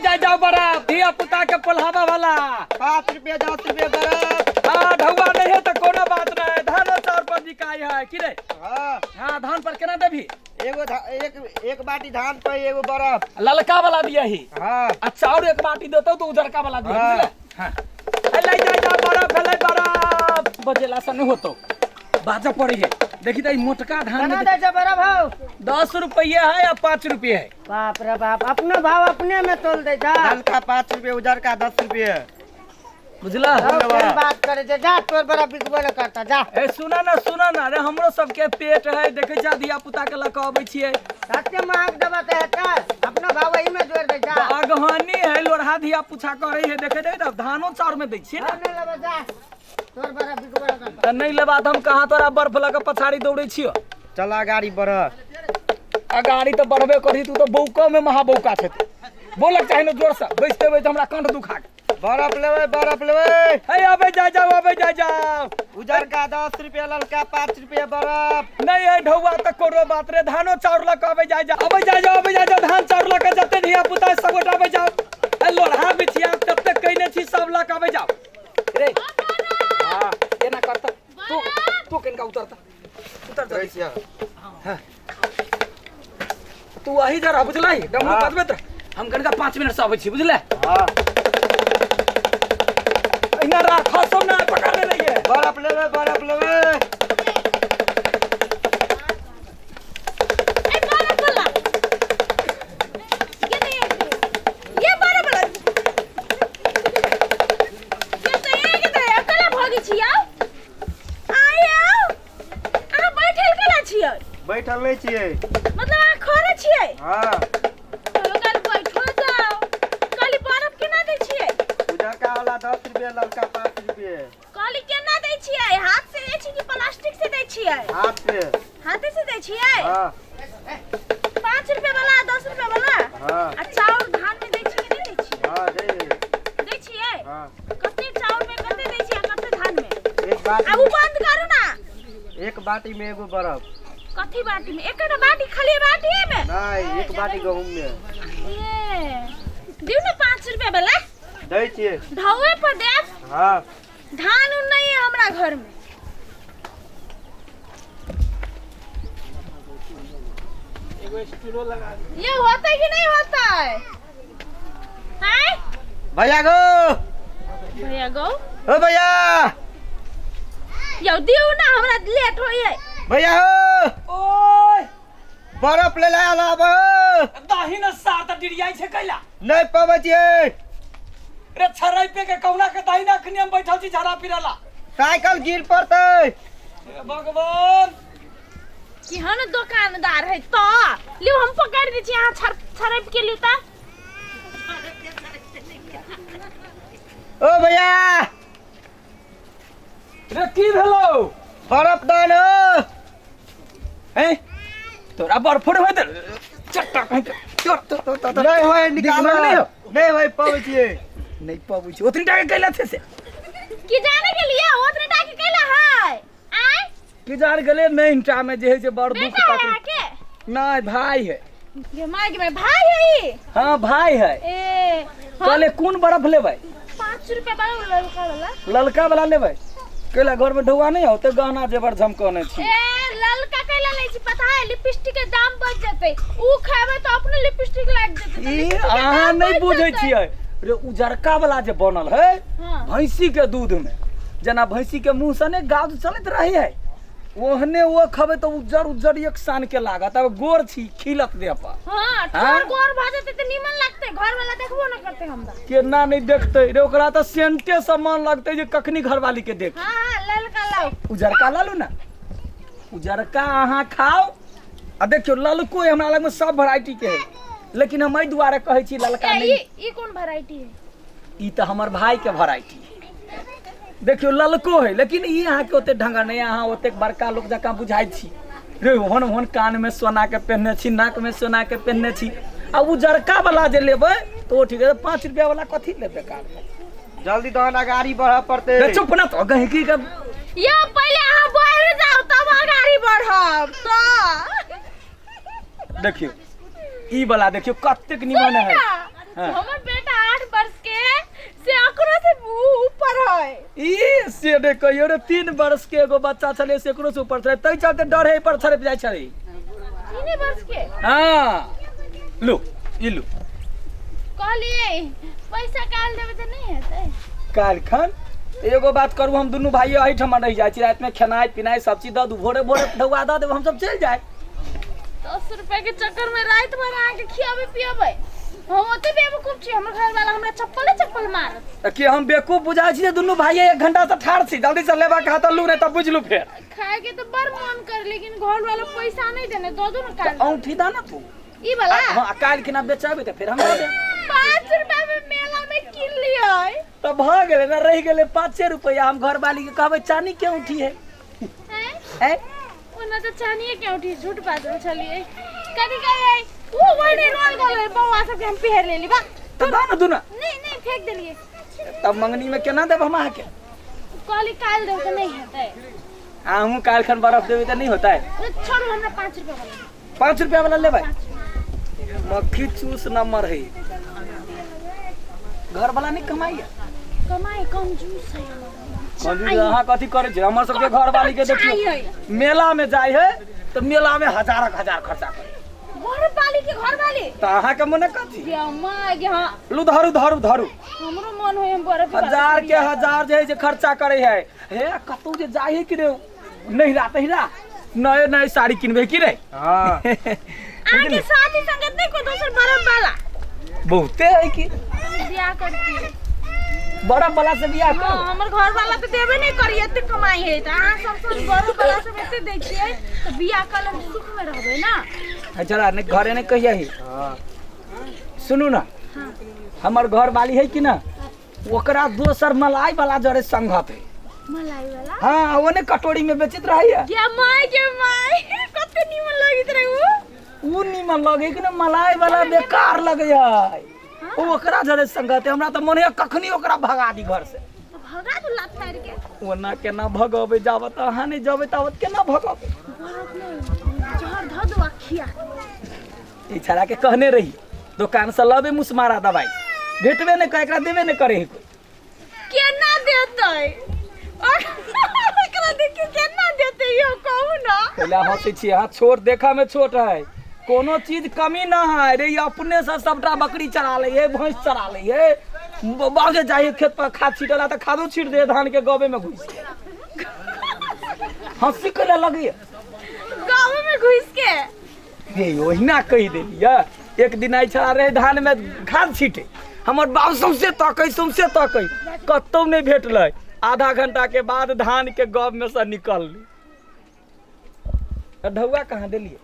जाय जाओ बर्फ, धिया पुता के पोल्हाबा वाला। 5 रुपया 10 रुपया बर्फ। हाँ, ढौआ नहीं है तो कोनो बात नहीं, धानो चाउर पर बिकाई है की रे? हाँ। हाँ, धान पर केना देबही? एगो एक एक बाटी धान पर एगो बर्फ। ललका वाला दिया ही। हाँ। आ चाउर एक बाटी देतौ तो उजरका वाला दिया। हाँ। बुझले? हाँ। ले जाय जाओ बर्फ, ले बर्फ। बजेला से नहीं होतो, बाजा पड़ी है। देखी त ई मोटका धान केना में दै छै बड़ा भाव? 10 रुपये है या 5 रुपये है। बाप रे बाप, अपनो भाव अपने में तोल दै छै। ललका 5 रुपये, उजरका 10 रुपये। बुझला? सब केहन बात करे छै, जा तोर बड़ा बिकबो न करता, जा। ए सुना ना, सुना ना रे, हमरो सबके पेट है, देखे छा धिया पुता के लऽ कऽ अबै छियै। सत्य महग देबा तऽ हेतै, अपनो भाव एही में जोड़ि दै छै। अगहनी है, लोढ़ा धिया पुछा करे है, देखे दे तब धानो चाउर में दै छियै ना। नहि लेबै, जा तोर बड़ा बिकबो न करता। तऽ नहि लेबा तऽ हम कहाँ तोरा बर्फ लऽ कऽ पछाड़ी दौड़ै छियौ। चला गाड़ी बढ़। आ गाड़ी तऽ बढ़बे करही, तू तऽ बौको में महा बौका छै। बोलक चाही ने जोर से, बैसते बैसते हमरा कंठ दुखा गेल। बर्फ लेबै, बर्फ लेबै। हे अबै जाय जाओ, अबै जाय जाओ। उजरका 10 रुपया, ललका 5 रुपया बर्फ। नहीं है ढौआ तऽ कोनो बात रे, धानो चाउर लऽ कऽ अबै जाय जाओ, अबै जाय जाओ, अबै जाय जाओ। धान चाउर लऽ कऽ जते धिया पुता सब गोटा अबै जाओ। ए लोढ़ा बिछिया तते कइने छी, सब लऽ कऽ अबै जाओ रे। हाँ, एना करता तू, तू कनिका उतरता, उतर जा। हाँ। तू अही जरा बुझलही, डमरू हाँ। बजबैत रह, हम कनिका 5 मिनट से अबै छी, बुझले? हाँ। एहिना राख, सब ना पकड़ने रहिए। बर्फ लेबै, बर्फ लेबै। ए बर्फ वाला। ये तो एक दे। ये बर्फ वाला। ये तो एक दे, अकेला भागै छी आउ। आइ आउ। अहाँ बैठल केना छियै? बैठल नहि छियै। मतलब अहाँ खड़े छियै? हाँ। चलो काल्हि बैठो जाउ। कहली बर्फ केना दै छियै? उजरका वाला 10 रुपया, ललका 5 रुपये। कहली केना दै छियै? हाथ से दै छी कि प्लास्टिक से दै छियै? हाथ से। हाथे से दै छियै? हाँ। 5 रुपये वाला, 10 रुपये वाला? हाँ। आ चाउर धान में दै छियै कि नहि दै छियै? हाँ, दै। दै छियै? हाँ। कते चाउर में कते दै छियै आ कते धान में? एक बाटी। आ उ बंद करू ना। एक बाटी में एगो बर्फ। कथी बाटी में? एकटा बाटी, खाली बाटी में? नहीं, एक बाटी गहूम में। ए दिउ ना 5 रुपया वाला। दै छियै। ढौए पर देब। हाँ। धान उन नहीं है हमरा घर में। ये होता है कि नहीं होता है? हैं? भैया गो। भैया गो। ओ भैया। यौ दिउ ना, हमरा लेट होइए। भैया हो। ओए। बर्फ ले ला आब। दाही न सार त डिरियाई छै कैला? नहीं पबै छियै। रे छराई पे के कौना के दाही ना अखनी हम बैठल छी झाड़ा पिरला। साइकिल गिर पड़तै। हे भगवान। केहन दोकानदार है त? लिउ हम पकड़ दै छी, अहाँ छरप के लिउ त। ओ भैया। रे की भेलौ? बर्फ दान हो। हैं? तोरा बर्फ होय त चट्टा कहि तोर तोर तोर तोर। नहीं होय, निकाल नहीं हो। नहीं होय, पबै छियै। नहीं पबै छी। ओतनी टाका कैला छै से? की जाने के लिए ओतनी टाका कैला है? आय? की जान गेलै नहीं टा में जे है से बड़ दुख बेटा है तकलीफ। अहाँके? नहीं, भाई है। गे my गे my, भाई है ई? हाँ, भाई है। ए, हाँ। कहले कोन बर्फ लेबै? 5 रुपया वाला, ललका वाला। ललका वाला लेबै? कैला घर में ढौआ नहीं होते, गहना जेवर झमकौने छी। ए ललका कैला लै छी पता है? लिपस्टिक के दाम बच जेतै। उ खेबै त अपने लिपस्टिक लागि जेतै। ई लिपस्टिक के अहाँ दाम नहीं बचि बुझै जेतै। छियै रे, उजरका वाला जे बनल है हाँ। भैंसी के दूध में, जेना भैंसी के मुंह से ने गाज चलैत रहे है, ओहने ओ खबै तऽ उज्जर उज्जर एक सान के लागत। अब गोर छी, खिलत देह पर। हाँ, हाँ? ठोर गोर भऽ जेतै तऽ नीमन लगतै, घर वाला देखबो न करतै हमरा। केना नहीं देखतै रे, ओकरा तऽ सेंटे से मन लगतै जे कखनी घरवाली के देख। हाँ, हाँ, ललका लाउ। उजरका लालू ना, उजरका अहाँ खाउ। आ देखियौ ललको हमरा लग में सब वेराइटी के है, लेकिन हम एहि दुआरे कहै छी ललका ए, नहीं। ई कोन वेराइटी है? ई तऽ हमर भाई के वेराइटी है। देखियौ ललको है, लेकिन ई अहाँके ओते ढंगर नहीं, अहाँ ओतेक बड़का लोक जकाँ बुझाइ छी रे। ओहन ओहन कान में सोना के पहनने छी, नाक में सोना के पहनने छी। आ उजरका वाला जे लेबै तऽ ओ ठीक है, 5 रुपया वाला कथी लेबै बेकार में? जल्दी दहन अगाड़ी बढ़ऽ पड़तै। रे चुप ना तो गहिकी के। यौ पहिले अहाँ बढ़ जाउ तब अगाड़ी बढ़ब त। देखियौ ई वाला, देखियौ कतेक निमन है। सुनू ना, हाँ। हमर बेटा ऊपर है। ई से ने कहियो रे, 3 वर्ष के एगो बच्चा छलै, से एकरो से ऊपर छलै, ताहि चलते डर है पर छड़प जाइ छलै। 3 वर्ष के? हाँ, लू, ई लू। कहलिए पैसा काल देबै तऽ नहीं हेतै? काल्हि खन एगो बात करू, हम दुनू भाई एहिठाम रहि जाइ छी, रातिमे खेनाइ पिनाइ सब चीज दऽ दू, भोरे भोरे ढौआ दऽ देब, हमसब चलि जाय। 10 रुपया के चक्कर में रात भर अहाँके खियाबै पियाबै? हम ओते बेवकूफ छी? हमर घर वाला हमरा चप्पले चप्पल मारत। तऽ की हम बेवकूफ बुझाइ छी जे दुनू भाई 1 घंटा से ठाढ़ छी? जल्दी से लेबाक हाथ लू, नहि तऽ बुझलू फेर। खाए के तो बड़ मन कर, लेकिन घर वाला पैसा नहीं देने। दो दो ना काल। औंठी दा ना तू। ई वाला? हाँ, काल्हि खिना बेचेबै तऽ फेर हम दऽ देब। 5 रुपया में मेला में किन लियै। तऽ भऽ गेलै ने, रहि गेलै 5 रुपैआ। हम घरवाली के कहबै चानी के औंठी है। हैं? हैं? ओना तऽ चानिए के औंठी, झूठ बाजल छलियै। कथी कहै ओ वही रोल गेलै, बौआ सबके हम पहिर लेली बा। तऽ दऽ ने दू ना। नहीं नहीं, फेंक देलियै। तब मंगनी में केना देब हम अहाँके? कहली काल्हि देब तऽ नहीं हेतै? अहूँ काल्हि खन बर्फ देबै तऽ नहीं होतै? तो छोड़ू, हमरा 5 रुपया वाला। 5 रुपया वाला लेबै? मक्खी चूस नंबर है। घर वाला नहीं कमाइया? कमाई, कंजूस है हमर। कंजूस? अहाँ कथी करै छी? हमर सबके घर वाली के देखियौ। चाहिए। मेला में जाइ है तऽ मेला में हजारक हजार खर्चा करे। घर वाली के घर वाली? तऽ अहाँके मने कथी? गे अम्मा गे, हाँ। लू, धरू धरू धरू। हमरो मन होय हम बर्फ वाला। हजार के हजार जे है जे खर्चा करे है। हे, कतौ जे जाइ है कि रे, नहिरा तहिरा नए नए साड़ी किनबै की रे? हाँ। अहाँके साथी संगत नहीं कोई दोसर बर्फ वाला? बहुते है की। बियाह करती। बर्फ वाला से बियाह हाँ। करू? हमर घर वाला तऽ देबे नहीं करी, एते कमाई है तऽ। अहाँ सब सब बर्फ वाला सब एते दै छियै तऽ बियाह कऽ लेब, सुख में रहबै ना। अच्छा, नहीं घरे नहीं कहिया ही। हाँ। सुनू ना, हमर घर वाली है कि ना, ओकरा दोसर मलाई वाला जरे संगत है। मलाई वाला? हाँ, ओने कटोरी में बेचित रही है। गे माय गे माय, कते नीमन लगैत रहे उ। उ नीमन लगे कि ना, मलाई वाला बेकार लगे है। ओ ओकरा जरे संगत है। हमरा तऽ मन है कखनी ओकरा भगा दी घर से। तऽ भगा दू लात मारि के। ओना केना भगबै? जाबत अहाँ नहि जेबै ताबत केना भगबै? बरफ नहीं, जहर धऽ दू आ खिया। ई छड़ा के कहने रही दोकान से लबे मुसमारा दवाई, भेटबे नहि करे, एकरा देबे नहि करे है कोई। केना देतै ओकरा? देखियौ, केना देतै यौ, कहू ना। पहले हंसै छी अहाँ। छोट देखा में छोट है, कोनो चीज कमी ना है रे। ई अपने से सबटा बकरी चरा ले है, भैंस चरा ले है। बागे जाइए खेत पर खाद छीटला तऽ खादो छीट दे धान के गबे में घुस के। हंसी कैला लगैया? गाँव में घुस के? हे, ओहिना कहि देलियै। एक दिन आई छला रहे धान में खाद छीटे, हमर बाप सौंसे तकै, सौंसे तकै, कतौ नहि भेटलै। आधा घंटा के बाद धान के गब में से निकललै। ढौआ कहाँ देलियै?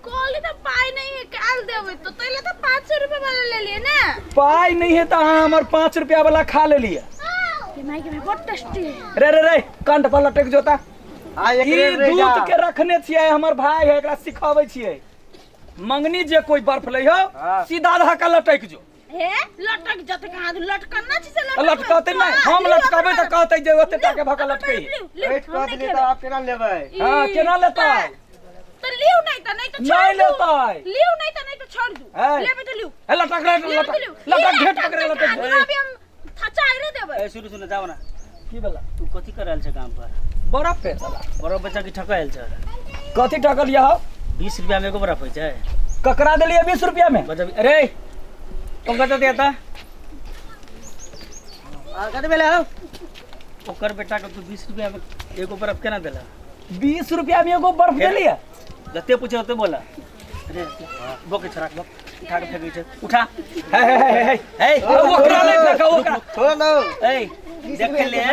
कहली तऽ पाइ नहीं है, काल देबै तो तैले तऽ 500 रुपया वाला ले लिए ना। पाइ नहीं है तऽ अहाँ हमर 5 रुपया वाला खा लेलियै। ये माय के माय, बहुत टेस्टी है। रे रे रे, कंठ पर लटक जोता। हाँ। ई एकरे रे जा। दूध के रखने छियै, हमर भाई है, एकरा सिखाबै छियै। मंगनी जे कोई बर्फ लै हो, सीधा धक्का लटक जो। हे, लटक जते कहाँ दू लटकना छी से लटक। लटकते नहीं, हम लटकाबै तऽ कहते जे ओते टाके भका लटकै। वेट कऽ देलियै तऽ आब केना लेबै? हाँ, केना लेतै? तो लिउ, नहीं तऽ नहीं तऽ छोड़ नहीं दू। लेतै। लिउ, नहीं तऽ नहीं तऽ छोड़ दू। है। लेबै तऽ लिउ। हे, लटक लटक। लेबै लटक तऽ लिउ। लटक, घेट पकड़े लटक। अभी हम थचाइरे देबै। ए, सुनू सुनू, जाओ ना। की भेला? तू कथी कर रहल छ काम पर? बर्फ पे चला। बरफ बच्चा की ठकायल छ? कथी ठकल यह? 20 रुपया में एगो बरफ होइ छै। ककरा देलियै 20 रुपया में? बच्चा, अरे पंकज दे आता। आ, कथी भेलै हौ? ओकर बेटा के तू 20 रुपया में एगो बरफ केना देला? 20 रुपया में एगो बर्फ देलियै? जते पूछे ओते बोला। अरे बक छोरा, बक उठा के फेंकै छै, उठा। हे हे हे हे। ए। ओकरा नहि फेंका, ओकरा। छोड़ दो। ए, देखै ले,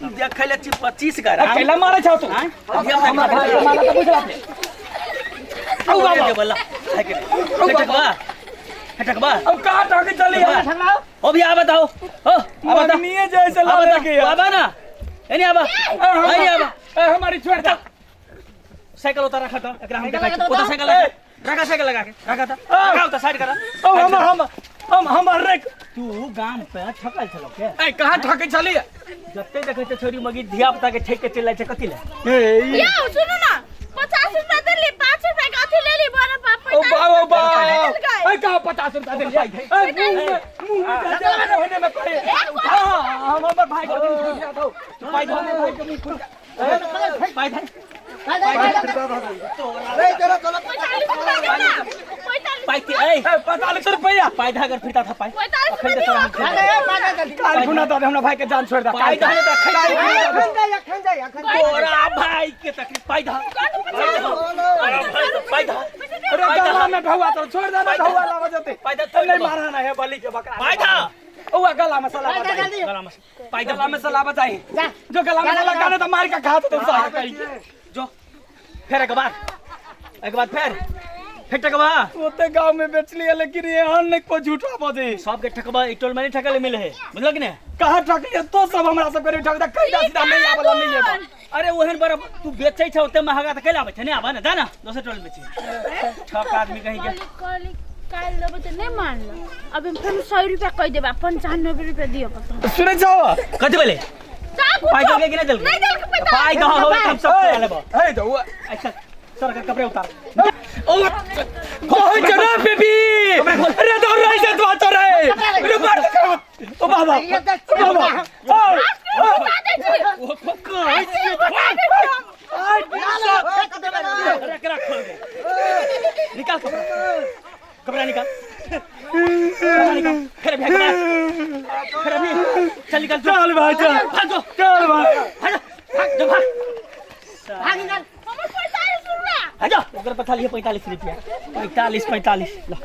देखै ले छी 25 ग्राम। कैला मारै छौ तू? आँय? हमर भाई के मारा तऽ बुझला। औ बाबा बोला है के ठकवा ठकवा। अब कहाँ ठके चली है? ओ भी आ, बताओ हो, आ बता। मंगनीये जैसे आ लड़े बता। के यार। आबा ना, एने आबा। एने आबा। ए, हमारी छोड़ दे। साइकिल उतार, रखा तो एकरा हम देखै छी। ओता साइकिल लगा, रखा, साइकिल लगा के रखा त, रखा उता, साइड करा। ओ हम हम हम हमर रे। तू गाम पे ठकल छलो के? ए, कहाँ ठके चली? जते देखै छै छोरी मगी धिया पुता के ठेक के चलि जाइ छै, कथी ले? ए। यौ, सुनू ना, 50 रुपया देली, 5 रुपया के अथी ले ली बरफ। ओ बा, ओ बा। ए, कहाँ 50 रुपया दे ए, मुंह में मुंह में दे दे, होने में करे। हां, हम हमर भाई के मुंह खुल जात हो। पाई धर। भाई के मुंह खुल जा। पाई धर। 45 रुपया दे ना, 45। पाई के ए। ए, 45 रुपया। पाई धर अगर फिरता था पाई। 45 अखन रुपया दे दियो। तोरा हम खेल। काल खुना दे, हमरा भाई के जान छोड़ दे। पाई धर त अखन दे। अखन दे, अखन दे, अखन दे। तोरा भाई के तकलीफ। पाई धर, पाई धर। अरे गला में ढौआ तो छोड़ दे ना, ढौआ लावा जते। पाई धर। नहीं मारा ना है बलि के बकरा। पाई धर। ओआ गला में सलाह बचाई। गला में पाई धर। गला में सलाह बचाई जो गला में सलाह गाने तो मार के खा तो साला कहीं के। जो फिर एक बार, एक बार फिर फिर ठकबा। ओते गांव में बेच लिया, लेकिन ये हन नहीं को झूठा बजे। सबके ठकबा, एक टोल में नहीं ठकले मिले है, बुझल कि नहीं? कहाँ ठक लिया तो सब हमरा सब करे ठक दे कहीं सीधा नहीं आबला नहीं है। अरे ओहन बड़ा तू बेचै छ ओते महंगा त कैला आबै छै? नहीं आबा ना, जा ना दोसर टोल बेची। ठक आदमी कहीं के। कहली कहली काल्हि देबै तऽ नहि मानल। अभी हम फेर 100 रुपया कहि देबै, 95 रुपया दिअ पड़तौ। सुनै छौ? कथि भेलै? पाइ देलकै कि नहि देलकै? नहि देलकै पैसा। पाइ दह हो, हम सब खा लेबो। ए तो अच्छा सर के कपड़े उतार। ओ कहै छ रे बेबी, अरे दौड़ रही से तू तो रे रे मार ओ बाबा ओ बाबा ओ बता दै छी। ओ कहै आइसक्रीम बता दै छी हम। अरे एकरा खोल दे, निकाल कपड़ा, कपड़ा निकाल, कपड़ा निकाल। फिर अभी कपड़ा, फिर अभी चल निकाल। चल भाई चल। भाग जो। चल भाई। भाग भाग जो भाग। भाग निकाल। हमर 45 रुपया। आ जा ओकर पता लियो, 45 रुपया, 45 45 ला।